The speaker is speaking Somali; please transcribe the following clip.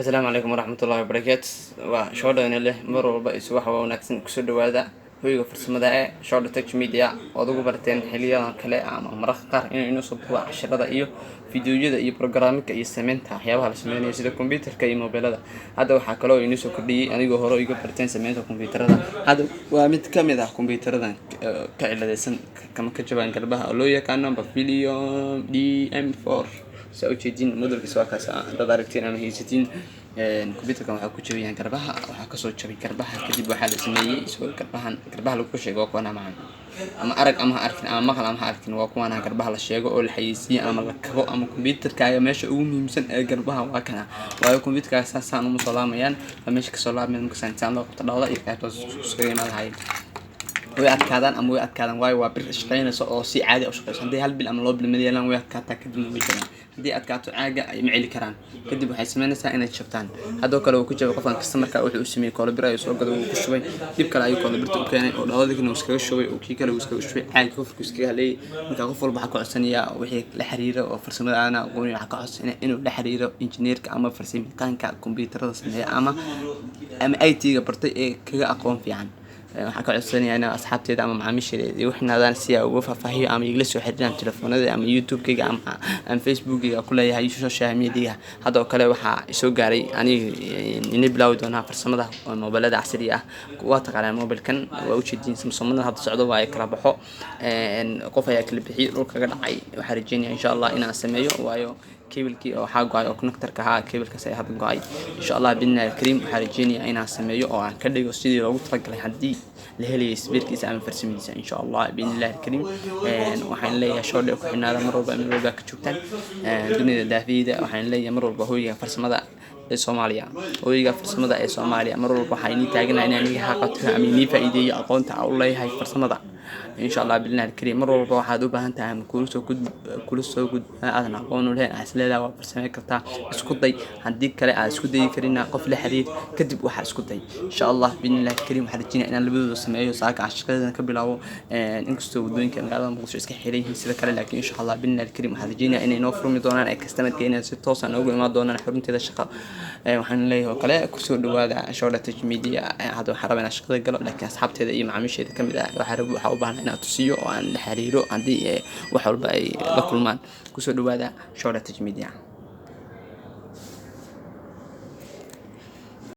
Asalaamu calaykum waraxmatullahi wabarakaatu. Waa Shoodhana leh mar walba isu wax wanaagsan. Kusoo dhawaada hoyga farsamada ee Shoodha Tech Media, ood ugu barteen xiliyadan kale ama mararka qaar inuu inoo soo duubo casharada iyo fiidiyowyada iyo programming-ka iyo sameynta waxyaabaha la sameynayo sida computerka iyo mobilada. Hadda waxaa kaloo inoo soo kordhiyey, anigoo hore iga barteen sameynta computerada, hadda waa mid ka mid ah compuuteradan ka ciladeysan kama ka jabaan garbaha oo loo yaqaano Pavilion dm4. Saa ujeedin, modelkiisa waa kaas. Haddaad aragtiin ama haysatiin computerkan, waxaa ku jabayaan garbaha, waxaa kasoo jabay garbaha. Kadib waxaa la sameeyey isagoo garbahan, garbaha lagu sheego waa kuwana macan, ama arag ama ha arkin, ama maqal ama ha arkin, waa kuwana garbaha la sheego oo la xayeysiiye ama la kabo ama computerkaaga meesha ugu muhiimsan ee garbaha waa kana. Waayo, computerkaaga saasaan uma soo laamayaan, waa meesha kasoo laamayan. Marka saan loo qabto, dhawda iyo qaybtaas iskaga imaan lahaayeen, way adkaadaan ama way adkaadaan, waayo waa bir shaqeynaysa oo si caadi u shaqeyso. Haddii hal bil ama 2 bil mid yeelaan, way adkaataa, kadibna way jabaan. Haddii adkaato, caaga ay ma celi karaan, kadib waxay sameynaysaa inay jabtaan. Haddoo kale uu ku jabay qofkan customerka, wuxuu u sameeyey koolabir ayuu soo gaday, wuu ku shubay. Dib kale ayuu koolabirta u keenay oo dhaladii uu iskaga shubay oo kii kale uu iskaga shubay, caaga qofku iskaga haleeyay. Marka qof walba waxaa ka codsanayaa wixii la xiriira oo farsamada aan aqoonin, waxaa ka codsanaya inuu la xiriiro injineerka ama farsamayaqaanka kombiyuutarada sameeya ama IT-ga bartay ee kaga aqoon fiican. Waxaan ka codsanayaa in asxaabteeda ama macaamiisheeda igu xinaadaan si ay uga faahfaahiyo ama igala soo xiriiraan telefoonada ama YouTube-kayga ama Facebook-kayga ku leeyahay social media. Hadda oo kale waxaa soo gaaray aniga ina bilaawi doonaa farsamada mobilada casriga ah. Waa taqaanaa mobilkan, waa ujeediin, Samsung-ada hadda socdo waa ay kala baxo. Qof ayaa kala bixiyay, dhulka kaga dhacay. Waxaan rajeynaya insha Allah inaan sameeyo, waayo cablekii oo waxaa go-ay oo connectorka ahaa, cablekaas ayaa hadda go-ay. Insha Allah biidnillahi alkariim, waxaan rajeynayaa inaan sameeyo oo aan ka dhigo sidii loogu talagalay, haddii la helayo sbirkiisa ama farsamadiisa, insha Allah biidnillahi alkariim. Waxaan leeyahay Shoodhe ku xidhnaada mar walba, meel walba ka joogtaan dunida daafiyada. Waxaan leeyahay mar walba hoyga farsamada ee Soomaaliya, hoyga farsamada ee Soomaaliya. Mar walba waxaa inii taaganahay inaan iga haqabto ama inii faa'iideeyo aqoonta aan u leeyahay farsamada, insha Allah biidnillahi alkariim. Mar walba waxaad u baahan tahay ama kula soo gudbaa aadan aqoon u lahayn, aad is leedahay waa farsameyn kartaa, isku day. Haddii kale aad isku dayi karina, qof la xiriir, kadib waxaa isku day, insha Allah biidnillahi alkariim. Waxaan rajeynaya inaan labadooda sameeyo saaka, aan shaqadeeda ka bilaabo, inkastoo wadooyinka magaalada Muqdisho iska xiran yihiin sida kale, laakiin insha Allah biidnillahi alkariim waxaan rajeynaya inay noo furmi doonaan ee customerka inay si toos ah noogu imaan doonaan xarunteeda shaqo. Waxaan leeyahay oo kale, kusoo dhawaada Shoodha Tech Media. Hadda waxaan rabaa inaan shaqada galo, laakiin asxaabteeda iyo macaamiisheeda kamid ah waxaa u baahnaa inaan tusiyo oo aan la xiriiro haddii wax walba ay la kulmaan. Kusoo dhawaada Shoodha Tech Media.